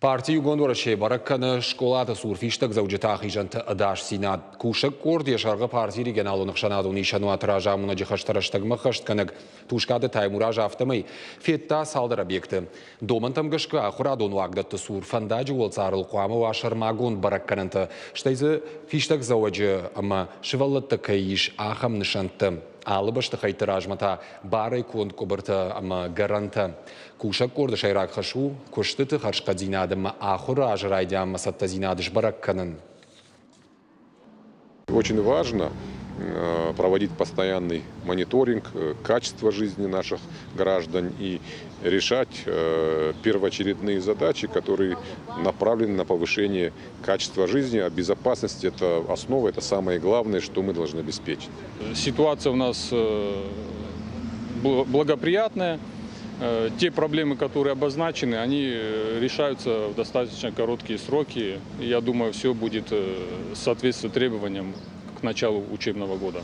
Парти Иугонд Уӕрӕсе бӕрӕг кӕны скъолаты цур фистӕгдзӕуджыты ахизӕнты ӕдасдзинад. Кусӕг къорд йӕ сӕргъы партийы регионалон ӕхсӕнадон исӕнуаты разамонӕджы хӕстӕ рӕстӕгмӕ хӕстгӕнӕг Тускъаты Таймураз афтӕмӕй федта цалдӕр объекты. Домӕнтӕм гӕсгӕ ахуырадон уагдӕтты цур фӕндаджы уӕлцъарыл хъуамӕ уа сӕрмагонд бӕрӕггӕнӕнтӕ, стӕй дзы фистӕгдзӕуӕджы ӕмӕ сывӕллӕттӕ кӕй ис, ахӕм нысӕнттӕ. Алы бӕстыхӕйтты размӕ та барӕй конд къуыбыртӕ ӕмӕ гӕрӕнтӕ. Кусӕг къорды сӕйраг хӕс у куыстыты хӕрзхъӕддзинад ӕмӕ ахуыры азы райдианмӕ цӕттӕдзинад сбӕрӕг кӕнын. Очень важно проводить постоянный мониторинг качества жизни наших граждан и решать первоочередные задачи, которые направлены на повышение качества жизни, а безопасность – это основа, это самое главное, что мы должны обеспечить. Ситуация у нас благоприятная. Те проблемы, которые обозначены, они решаются в достаточно короткие сроки. Я думаю, все будет соответствовать требованиям к началу учебного года.